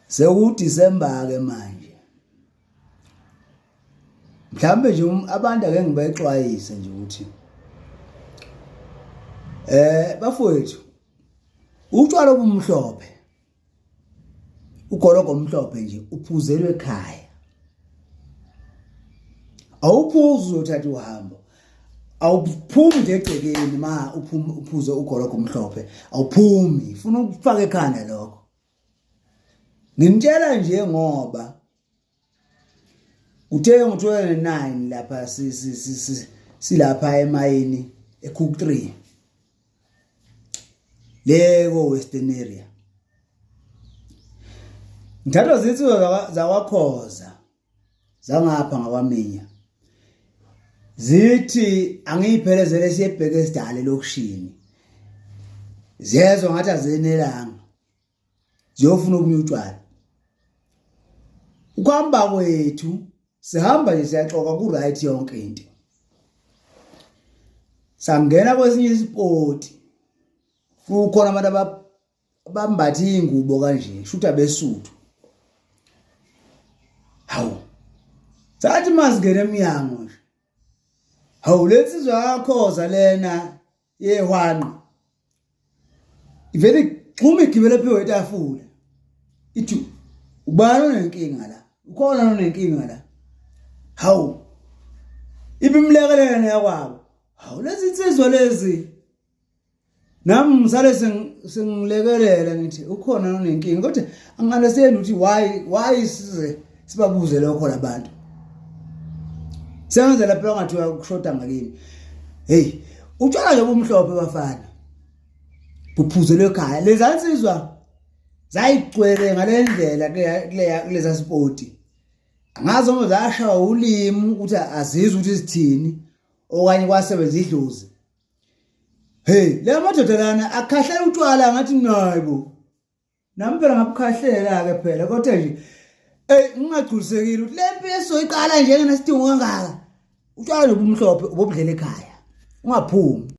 SekuDecember ke manje. Mhlambe nje abantu ake ngibexwayise nje ukuthi bafowethu utshwala obumhlophe ugologo omhlophe nje uphuzelwe ekhaya. Awuphuzi uzothatha uhambo. Awuphumi nje egcekeni ma uphuma uphuze ugologo omhlophe. Awuphumi, funa ukufaka ekhanda lokho. Nginitshela nje ngoba uthe ngo-2009 lapha silapha emayini eCook 3 le ko Western area. Ngithathwa zinsizwa zakwaKhoza zangapha ngakwaminya zithi angiyiphelezele siyebheke esidala elokishini ziyezwa ngathi azenelanga ziyofuna okunye utshwala ukuhamba kwethu sihamba nje siyaxoka ku right yonke into sangena kwesinye isipoti kukhona abantu bambatha iy'ngubo kanje shuthi abesuthu hawu sathi masingena emnyango nje hawu le nsizwa yakhoza lena yehwanqa ivele igxuma igibele phezu kwetafula ithi ubani onenkinga la ukhona onenkinga la hawu ibimlekelela neyakwabo hawu lezi nsizwa lezi nami ngisale sengilekelela ngithi ukhona onenkinga kodwa angi-understand ukuthi why size sibabuze lokho labantu sengenzela phela ngathi uyakushoda ngakini hey utshwala nje obumhlophe bafana buphuzelwe ekhaya leza nsizwa zayigcwele ngalendlela kuleya kuleza spoti angazi uma zashawa ulimi ukuthi azizwe ukuthi zithini okanye kwasebenza idlozi hey le madoda lana akhahlela utshwala ngathi nayibo nami phela ngabukhahlela ke phela kodwa nje ey ngingagculisekile ukuthi le mpi esoyiqala nje ngenesidingo kangaka utshwala lobumhlophe ubobudlela ekhaya ungaphumi.